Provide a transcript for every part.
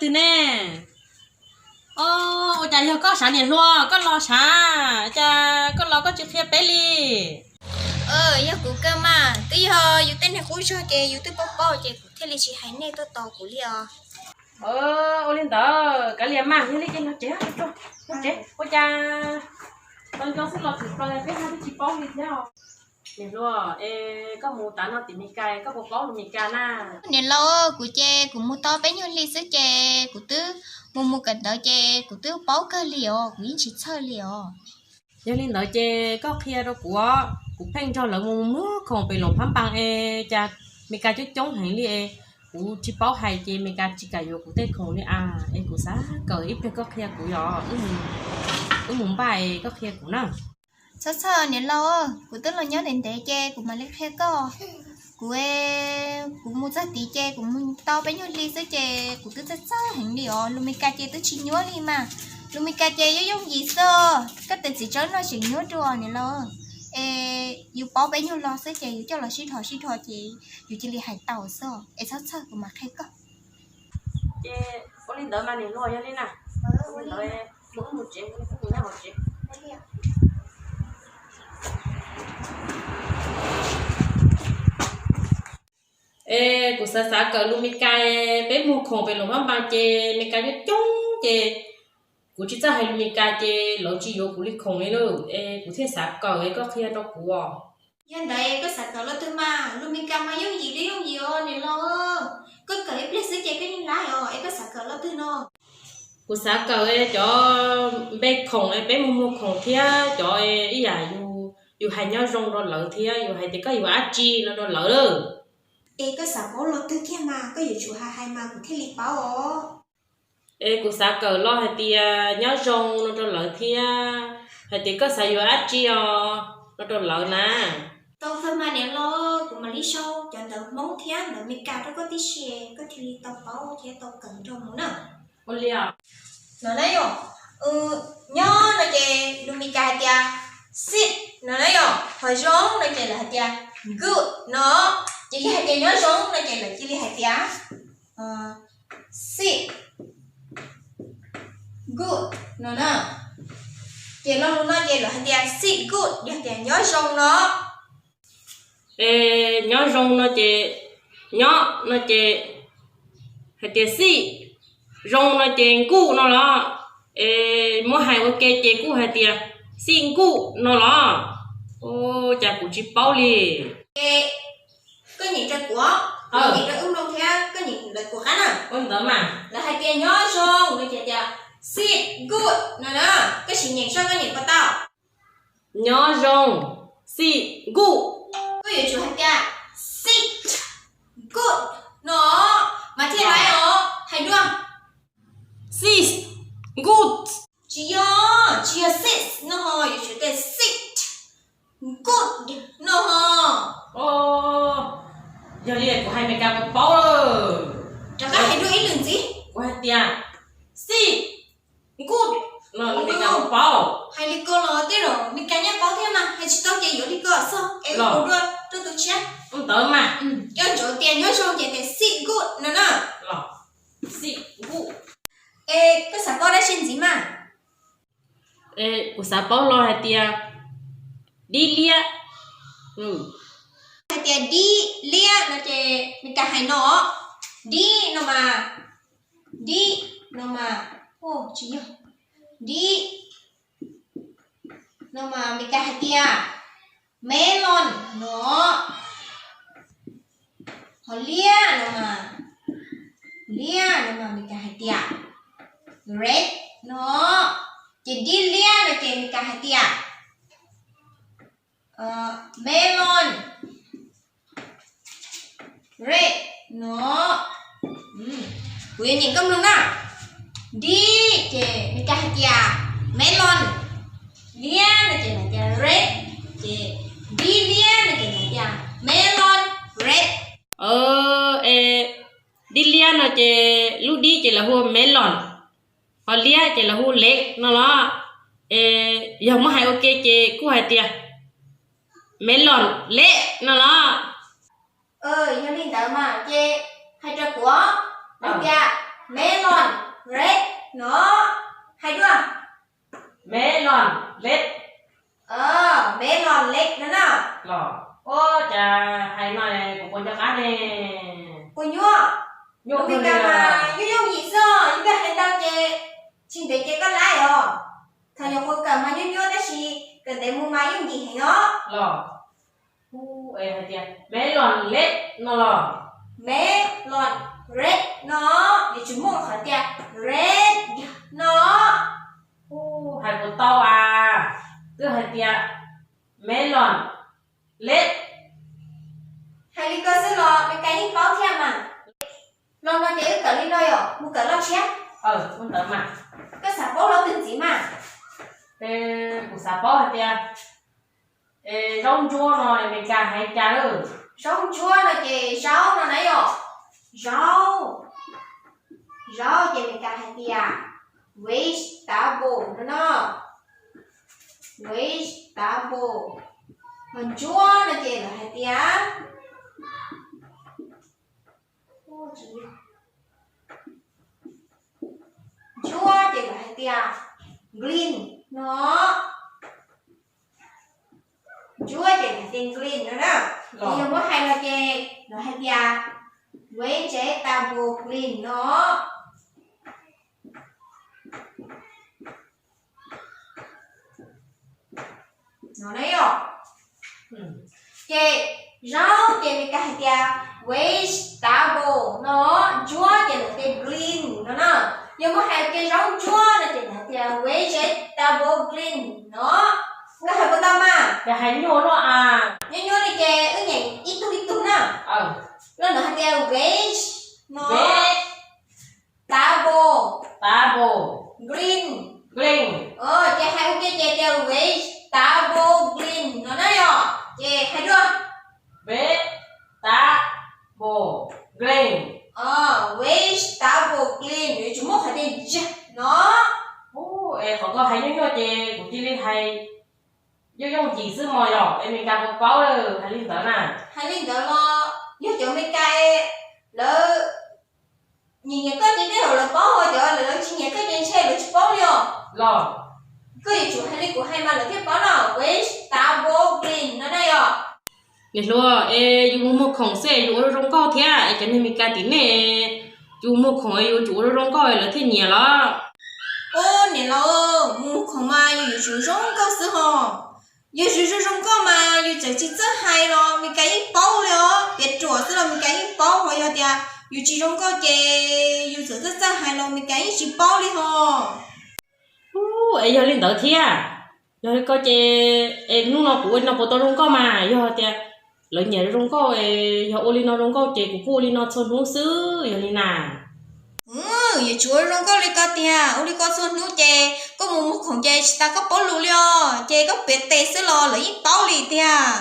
Ne, o, ua cas yog koj sav niam hluas, koj los sav, cas koj los koj tsis qhia peb li? Yog kuv kawg mas, twb yog yus tej neeg qub zog ces yus twb paub paub ces kuv thiaj li tsis hais nej tuaj tos kuv li os. Ua li ntawd kav liam mas, yog li ces los tsev, los tsev, ua cas tau nco xwb los tseem plaws peb hab twb tsis paub li thiab. Niam hluas, es koj mus tav no tim Mes Kas koj puas paub lus Mes Kas na? Niam laus, kuv ces kuv mus tau peb nyuag hli xwb ces kuv twb mus mus kawm ntawv ces kuv twb paub kawg li os, kuv yeej tsis txhawj li os. Yog li ntawd ces koj qhia rau kuv, kuv pheej nrog lawv mus muag khoom pem Loos Phab Npas es cas Mes Kas coob coob heev li es kuv tsis paub hais ces Mes Kas tsis kam yuav kuv tej khoom li as, es kuv xav kawm ib pliag koj qhia kuv yom, wb mus npaj es koj qhia kuv na. Txhob txhawj niam laus, kuv twb los nyob ntev ntev ces kuv mam li qhia koj. Kuv, kuv mus txog tid ces kuv mus tau peb nyuag hli xwb ces kuv twb txawj txawj heev li os, lus Mes Kas ces twb tsis nyuaj li mas. Lus Mes Kas ces yooj yooj yim xwb, koj tes txiv tsawb no tseem nyuaj dua niam laus. Es yus paub peb nyuag lo xwb ces yus coj los sib dhos sib dhos ces yus cia li hais tau xwb, es txhob txhawj kuv mam qhia koj. Ces ua li ntawd mas niam hluas, yog li na, ua li ntawd mus wb mus tsev, wb mus nyob hauv tsev. Es kuv xav xav kawm lus Mes Kas, peb muag khoom pem Loos Phab Npas ces Mes Kas coob coob ces kuv tsis txawj hais lus Mes Kas ces lawv tsis yuav kuv li khoom li lauj, es kuv thiaj xav kawm es koj qhia rau kuv os. Yog ntawd koj xav kawm lo twg mas, lus Mes Kas mas yooj yim li yooj yim os niam laus. Koj kawm ib pliag xwb ces koj yeej laib os, es koj xav kawm lo twg no? Kuv xav kawm cov npe khoom es peb mus muag khoom thiab cov ib yam yus hais nyob zoo rau lawv thiab yus hais tias koj yuav dab tsi no rau lawv. Es koj xav paub lo twg kiag mas koj yuav tsum hais hais mas kuv thiaj li paub os. Es kuv xav kawm lo hais tias nyob zoo no rau lawv thiab hais tias koj xav yuav dab tsi os no rau lawv na. Tau kawg mas niam laus, kuv mam li sau cov ntawv Hmoob thiab ntawv Mes Kas rau koj tib si, koj thiaj li tau paub thiab tau kawm nrog mus na. Ua li os. No na yom, nyob no ces lus Mes Kas hais tias sit no na yom, ho zoo no ces lawv hais tias good no. Ces yog hais tias nyob zoo no ces lawv cia li hais tias sit good no na. Ces lo lus no ces lawv hais tias sit good yog tias nyob zoo no. Es nyob zoo no ces, nyob no ces hais tias sit, zoo no ces good no los? Es muab hais ua ke ces kuj hais tias sit good no los? Ua cas kuv tsis paub li. Koj nyeem rau kuv, koj nyeem rau wb mloog thiab koj nyeem lawv kuv qab na. Ua ntawd mas. Lawv hais tias nyob zoo no ces tias sit good no na. Koj sim nyeem soj koj nyeem puas tau. Nyob zoo, sit good. Koj yuav tsum hais tias sit good no mas thiaj laib os. Hais dua. Sit good. Tsis yog, tsis yog sit no ho, yuav tsum tias sit good no ho. Yog li kuv hais Mes Kas puas paub lawm? Rov qab hais dua ib lwm ntxiv. Kuv hais tias sit good no, Mes Kas puas paub? Hais li ko los tej zaum Mes Kas yeej paub thiab mas, hais tsis tau ces yuav li ko xwb es kuv dua rau tus tshiab. Ntawd mas. Coj ntsoov tias nyob zoo ces tias sit good no na. Sit good. Es koj xav paub dab tsi ntxiv mas? Kuv xav paub lo hais tias dib liab. Hais tias dib liab no ces Mes Kas hais no, dib no mas, dib no mas, tsis yog, dib no mas Mes Kas hais tias melon no, ho liab no mas, liab no mas Mes Kas hais tias red no, ces dib liab no ces Mes Kas hais tias melon red no. Kuv yuav nyeem koj mloog na. Dib ces Mes Kas hais tias melon, liab no ces lawv tias red, ces dib liab no ces lawv tias melon red. Es dib liab no ces lub dib ces lawv hu melon, ho liab ces lawv hu red no los? Es yog muab hais ua ke ces kuj hais tias melon red no los? Yog li ntawd mas ces hais rau kuv tias Melon, red no. Hais dua. Melon, red. Melon, red no na. Los, ua cas hais no kuv puas nco qab ne? Puas nyuaj? Nyuaj kawg li. Yooj yooj yim xwb, yog koj hais ntau ces tsis ntev ces koj laib os. Thaum nyuam qhuav kawm mas nyuaj nyuaj tab sis kawm ntev mus mas yooj yim heev os. Los, es hais tias melon, red no los? Melon, red no. Nws tsis muaj qhov tias red no. Hais puas tau as? Twb hais tias melon, red. Hais li ko xwb los Meskas yeej paub thiab mas. Los no ces wb kawm li no yom, mus kawm loj tshiab. Mus ntawd mas. Koj xav paub lo twg ntxiv mas? Kuv xav paub hais tias, es zaub ntsuab no Meskas hais cas lawm? Zaub ntsuab no ces zaub no na yom. Zaub. Zaub ces Meskas hais tias vegetable no no. Vegetable. Ho ntsuab no ces lawv hais tias ntsuab ces lawv hais tias green no. Ntsuab ces lawv hais tias green no na. Ces yog muab hais los ces lawv hais tias vegetable green no. No na yom. Ces zaub ces Meskas hais tias vegetable no, ntsuab ces lawv tias green no na. Yog muab hais tias zaub ntsuab no ces lawv hais tias vegetable green no. Koj hais puas tau mas? Ces hais nyuaj luaj as. Nyuaj nyuaj li ces wb nyeem ib tug ib tug na. Los ntawd hais tias veg no. Table. Table. Green. Green. Ces hais ua ke ces tias vegetable green no na yom. Ces hais dua. Vegetable green. Vegetable green, yuav tsum muaj qhov tias z no. Es qhov koj hais nyuaj nyuaj ces kuv cia li hais yooj yooj yim xwb mog yom, es Meskas puas paub lawm, hais li ntawd na. Hais li ntawd los yog cov Meskas lawv nyiam nyiam koj ces tej zaum lawv paub, ho cov lawv tsis nyiam koj ces ntshe lawv tsis paub li os. Los, koj yuav tsum hais li kuv hais mas lawv thiaj paub no, vegetable green no na yom. Niam hluas, es yus mus muag khoom xwb es yus ua zoo zoo nkauj thiab es cov neeg Meskas tim nej, yus muag khoom es yuav tsum ua zoo zoo nkauj lawv thiaj nyiam los? Ub, niam laus, mus muag khoom mas yus yuav tsum zoo nkauj xwb hos. Yus tsis zoo zoo nkauj mas yus txawm tsis txawj hais los Meskas yeej paub li os. Piav ruam xwb los Meskas yeej paub, ho yog tias yus tsis zoo nkauj ces yus txawm txawj txawj hais los Meskas yeej tsis paub li hos. Ub, es yog li ntawd thiab. Yog li ko ces, es hnub no kuv ua li no puas tau zoo nkauj mas? Yog tias lawv nyiam zoo nkauj es yog ua li no zoo nkauj ces kuv kuj ua li no txhua hnub xwb, yog li na. Yuav tsum ua zoo nkauj li ko tiag, ua li ko txhua hnub ces koj mus muag khoom ces tsis tas koj paub lus li os, ces koj piav tes xwb los lawv yeej paub li tiag.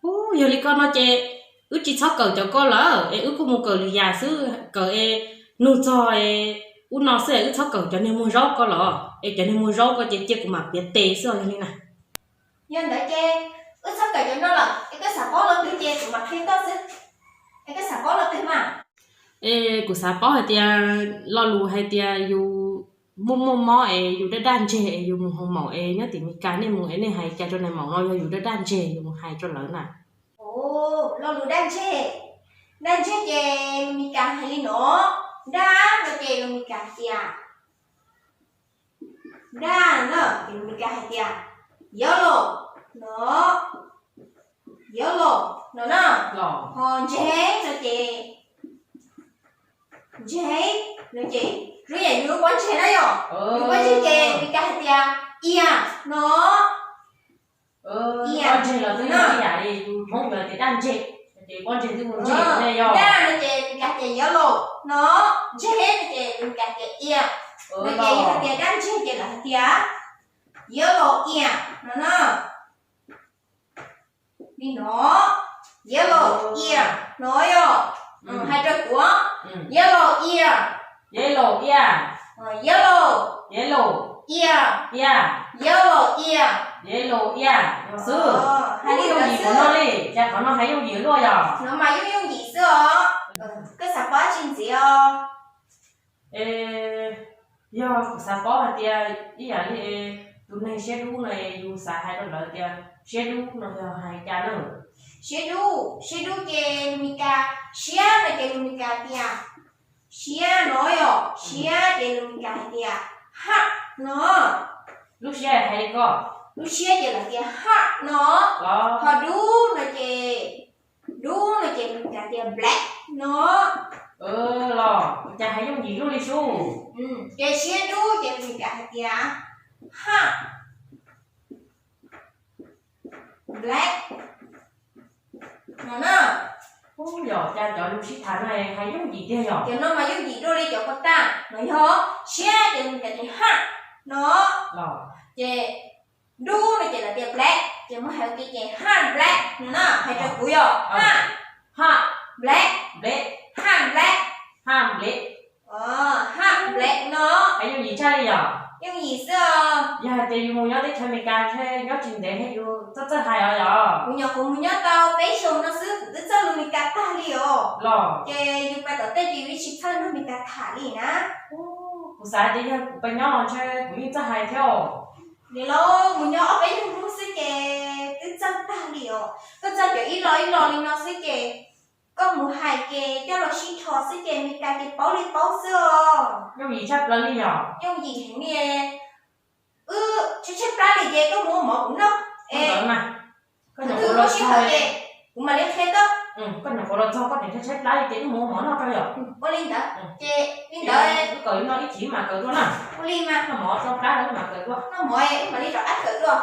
Ub, yog li ko no ces wb tsis txhob kawm cov ko lawm es wb kuj mus kawm lwm yam xwb, kawm es nug txog es ub no xwb es wb txhob kawm cov niag muag zaub ko los, es cov niag muag zaub ko ces cia kuv mam piav tes xwb os, yog li na. Yog ntawd ces wb txhob kawm cov no lawm, es koj xav paub lo twg ces kuv mam qhia koj xwb. Es koj xav paub lo twg mas? Es kuv xav paub hais tias lo lus hais tias yus muaj muaj mob es yus daj daj ntseg es yus mus hoos maum es nyob tim Meskas nej mus es nej hais cas rau nais maum no yog yus daj daj ntseg yus mus hais rau lawv na. Lo lus daj ntseg, daj ntseg ces Meskas hais li no, daj no ces Meskas hais tias daj no ces Meskas hais tias yellow no, yellow no na. Ho ntseg no ces, ntseg no ces, zoo yam yus lub pob ntseg na yom, yus pob ntseg ces Meskas hais tias ear no. Pob ntseg los twb yog ib yam li Hmoob yuav tias daj ntseg, ces pob ntseg twb mus ntseg ne yog. Daj no ces Meskas tias yellow no, ntseg no ces Meskas tias ear. No ces yog hais tias daj ntseg ces lawv hais tias yellow ear no na. Li no, yellow ear no yog, hais rau kuv, yellow ear, yellow ear, yellow, yellow ear, ear, yellow ear, yellow ear no xwb. Hais li ntawd xwb no li, cas qhov no hais yooj yim luaj yog? No mas yooj yooj yim xwb os. Koj xav paub tsi ntxiv os? Es yog kuv xav paub hais tias ib yam li tus neeg siab dub no, yus xav hais rau lawv tias siab dub no yog hais cas na? Siab dub, siab dub ces lus Meskas, siab no ces lus Meskas tias siab no yom, siab ces lus Meskas hais tias heart no. Lub siab hais li ko. Lub siab ces lawv tias heart no. Ho dub no ces, dub no ces lus Meskas tias black no. Los cas hais yooj yim luaj li sub. Ces siab dub ces lus Meskas hais tias heart black no na. Ub, yog cas cov lus sib tham no hais yooj yim tiag yog? Cov no mas yooj yim dua li cov ko tag no yog siab ces lus Meskas tias heart no. Ces dub no ces lawv tias black, ces muab hais ua ke ces heart black no na. Hais rau kuv yog heart, heart black, black, heart black, heart black, heart black no. Hais yooj yim tshaj li yog? Yooj yim xwb os. Yog hais tias yus mus nyob teb chaws Amelikas ntshe nyob tsis ntev thiab yus txawj txawj hais os yog? Kuv nyuam qhuav mus nyob tau peb xyoos no xwb kuv twb txawj lus Meskas tag li os. Los ces yus pais tom tej ces yus tsis txawj lus Meskas tham li na. Kuv xav tias yog kuv pais nyob los ntshe kuv yeej txawj hais thiab os. Nim no mus nyob ob peb hnub xwb ces twb txawj tag li os. Koj txawj cov ib lo ib lo li no xwb ces koj mus hais ces coj los sib rho xwb ces Meskas ces paub li paub xwb os. Yooj yim tshaj plaws li yog? Yooj yim heev li. Wb tshaib tshaib plab li ces koj mus ua mov kuv noj. Koj nyuam qhuav los txog ces kuv mam li qhia koj. Koj nyuam qhuav los txog koj tseem tshaib tshaib plab li ces wb mus ua mov noj tso yom. Ua li ntawd ces li ntawd wb kawm li no ib chim mam kawm dua na. Ua li mas noj mov tso plab wb mam kawm dua. Noj mov wb mam li rov qab kawm dua.